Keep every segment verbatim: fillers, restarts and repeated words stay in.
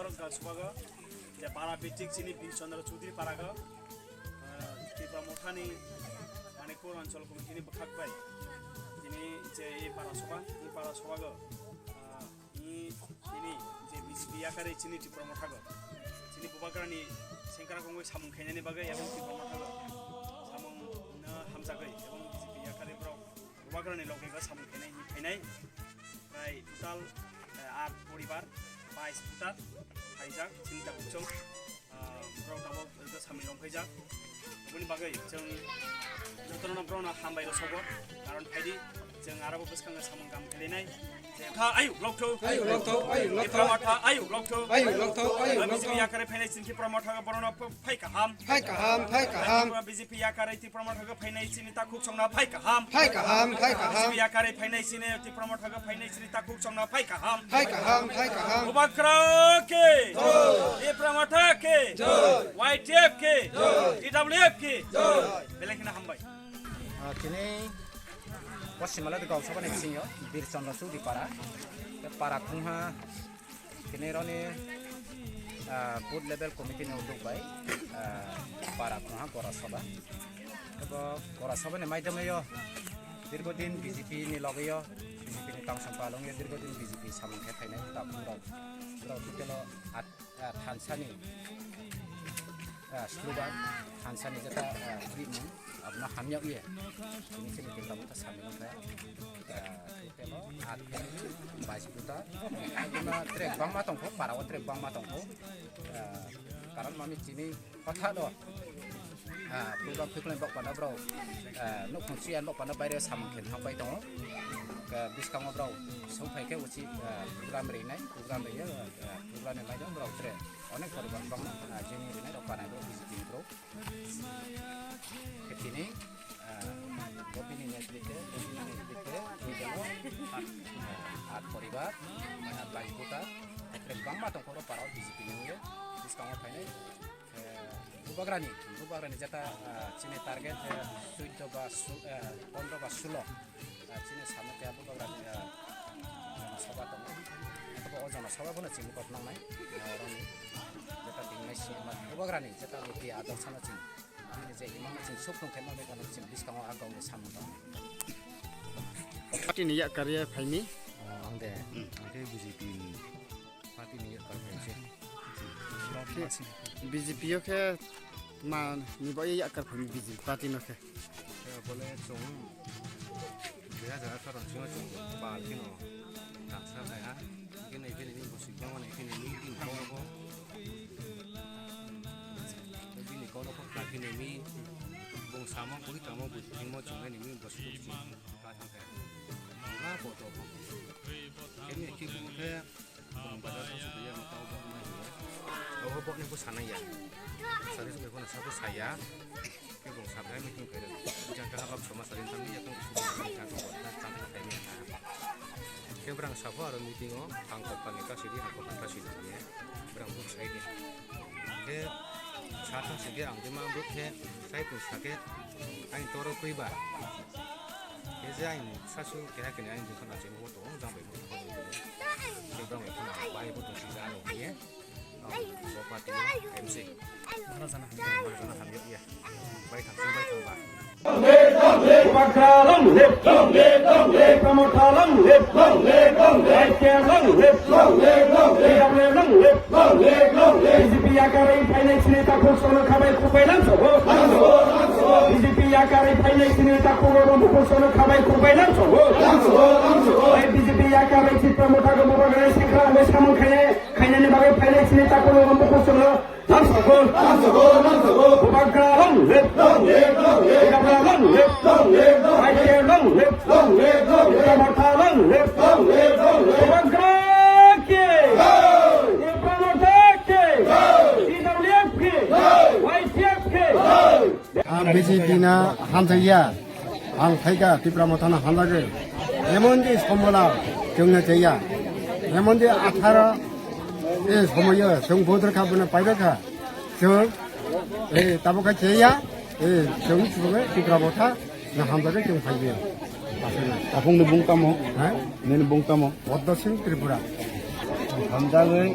Borok gal subago, je para bitik chini Birchandra Chudri parago, ah, Tipra Mothani, mane, Pur Anchal Committee ni bwkhak bai, tini je e para soba, e para sobago, ah, e tini je B J P yakari chini Tipra Mothago, chini Bubagrani sengkrak wngwi samung khainani bagwi, ebong Tipra Mothago samung no hamjagwi, ebong B J P yakari borok Bubagrani loge o samung khainai, khainai. Prai total, eh, aat poribar, bais voter phaijak, chini tabuk chwng, ah, borok tabuk rwgwi samung rong phaijak. Aboni bagwi chwng jotono borokno hambai rw sogo, karon phaidi chwng aro bwskango samung kam khlainai. Tha ayu lokthok. Ayu lokthok, ayu lokthok. Tipra Motha ayu lokthok. Ayu lokthok, ayu lokthok. B J P yakari phainai chini Tipra Motha borokno phai kaham. Phai kaham, phai kaham. B J P yakari Tipra Motha phainai chini takhuk songna phai kaham. Phai kaham, phai kaham. B J P yakari phainai chini Tipra Motha phainai chini takhuk songna phai kaham. Phai kaham, phai kaham. Bubagra ke. Jai. Tipra Motha ke. Jai. Y T F ke. Jai. T W F ke. Jai. Belai kheno hambai. Ah, tini Poschim Malai Gaon Sabha ni bisingo Birchandra Chudri para. Te para khungha Tini roni, ah, booth level committee ni udduk bai, ah, para khungha Gora Sabha. Abo Gora Sabha ni maidamyo dirgo din B J P ni logio, B J P ni tangsa palongyo dirgo din B J P samung khe phainai ta borok. Borok total o at, ah, thansa ni, ah, slogan, thansa ni jeta, ah, rimung. Abno hamya ye. Ini sini kita buta sambil nungkha. Telo at bais buta. Abno trek bangma tongkho, para o trek bangma tongkho. Karon mami chini kotha do. Program phiklai bok pano bro. Nukhung siyan bok pano baire samung khen thang pai tongo. Biskango bro song phai khe uchi program rinai, program riya, program ni maidang bro tre. Onek program bangma jeni rinai rok panai bro B J P ni bro. Khe tini, ah, bo bini netrite, bo bini netrite, tini jano, ah, ah, poribar, ah, bais buta, khe bangma tongkho ro para o B J P ni wngwi, bwskango phainai, eh, Bubagrani, Bubagrani jeta, ah, chini target, eh, suido ba su-, eh, pondro ba sulo. Ah, chini samung khe abo Bubagrani, ah, Jana Sabha tongo. Abo o Jana Sabha bono chini kok nangnai, ah, roni. Jeta tingnai sima Bubagrani, jeta niti ador sana chini. Bini je imang chini suk tong khe nang khe chini biskango a gauni samung tong. Party ni yak karya phaini. Oh, ang de, hmm, ang khe B J P ni. Party ni yakar phaise. Khe B J P o khe ma ni bo yakar phai B J P party no khe. Khe bole chwng dui hazar atharo sino chwng bal kheno taksa phai ha. Khe nai khe nini bosik bangma nai khe nini bini kok no bo. Bini kok no kok khlai khe nini bung samo bui tamo bui thwngmo chwng nai nini bosik bung chwng kha thang khe. Ma bo to bo. Khe ni khe bung khe Bung bazar thang sukliya, ma tao bo ma hiya. Abo bo ni bo sanai ya. Sari sukliya ko na sabo saya. Ke bung sabai meeting kere. Jang ka habak soma sari tang ya tang isu ka ka ko ta tang ka tai ni. Ke brang sabo aro meeting o ang ko pani ka sidi, ang ko pani ka sidi ye. Brang bu sai ni. Ke sa thang sidi ang de ma bu ke sai pun sa ke. Ang toro kui ba. Khe je aini sasu keha kene aini dukhan achai bo tong jang bai bo tong. Khe jang bai khuna bai bo tong sija ano khe. Bo party M C. Mana jana hamya ya. Bai thang sung bai thang ba. Long live, long live, long live, long live, Tipra Motha long live, long live, long live, I P F long live, long live, long live, T W F long live, long live, long live. B J P yakarwi phainai sini takhuk sono khabai khukbai lang sobo. B J P yakarwi phainai sini takhuk oro mukhuk sono khabai khukbai lang sobo. Hai B J P yakarwi Tipra Motha go Bubagra ni sikha bai samung khainai, khainani bagwi phainai sini takhuk oro mukhuk sono lang sobo. Bubagra long live. Bubagra long live. Hai long live. Tipra Motha long live. Bubagra ki. Tipra Motha ki. T W F ki. Y T F ki. Ang B J P na hamjakya, ang phaikha Tipra Mothano hamjagwi. Emon di sombola chwngno chaya, emon di atharo e somoyo chwng bodor kha, bono paidok kha, chwng e tabuk kha chaya, e chwng chwngno Tipra Motha na hamjagwi chwng phaikha. Tapung ni bung tamo? Ha? Nini bung tamo? Poddo Singh Tripura. Hamjagwi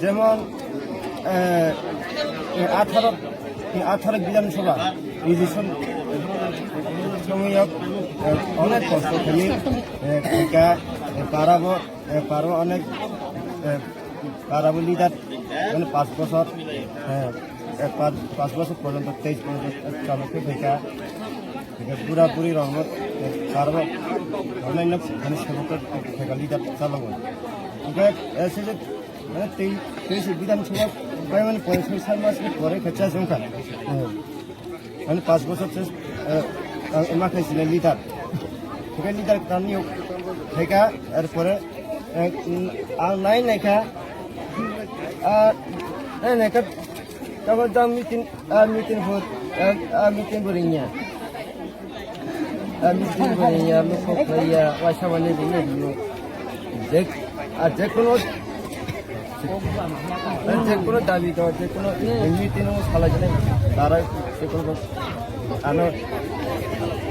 Jemon, eh, eh, atharo, eh, atharo Bidhan Sabha election somoyo, eh, onek kosto khaini, eh, thika, eh, parabo, eh, parabo onek, eh, parabo leader, mane, panch bochor, eh, eh, panch, panch bochor porjonto, teis porjonto, eh, chalokhe thika. Hingke bura buri rokno, eh, karbo, onlaino, mane, sebokno theka leader chalokgo. Hingke, eh, se je, mane, tei, tei se Bidhan Sabha bai, mane, poisoy sar mas ni pore khe chas wngkha. Eh, mane, panch bochor se, eh, ang ma khe sile leader. Hingke leader tamni theka, er pore, eh, ang nai naikha, ah, nai naikha, tamo jang meeting, ah, meeting hor, ah, ah, meeting bo ringya. Ah, meeting bo ringya, lukok khaiya, waisa mani ringya ringya. Je, ah, je kono, ah, je kono dabi do, je kono meeting o salai jani, dara je kono ano,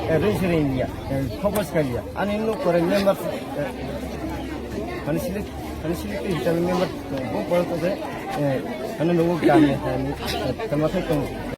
eh, ring se ringya, eh, khobor skaliya. Ani nuk kore member, eh, mani silik, mani silik te hisabe member, eh, bo pore to je, eh, mani nuk gani, eh, tama khai tong.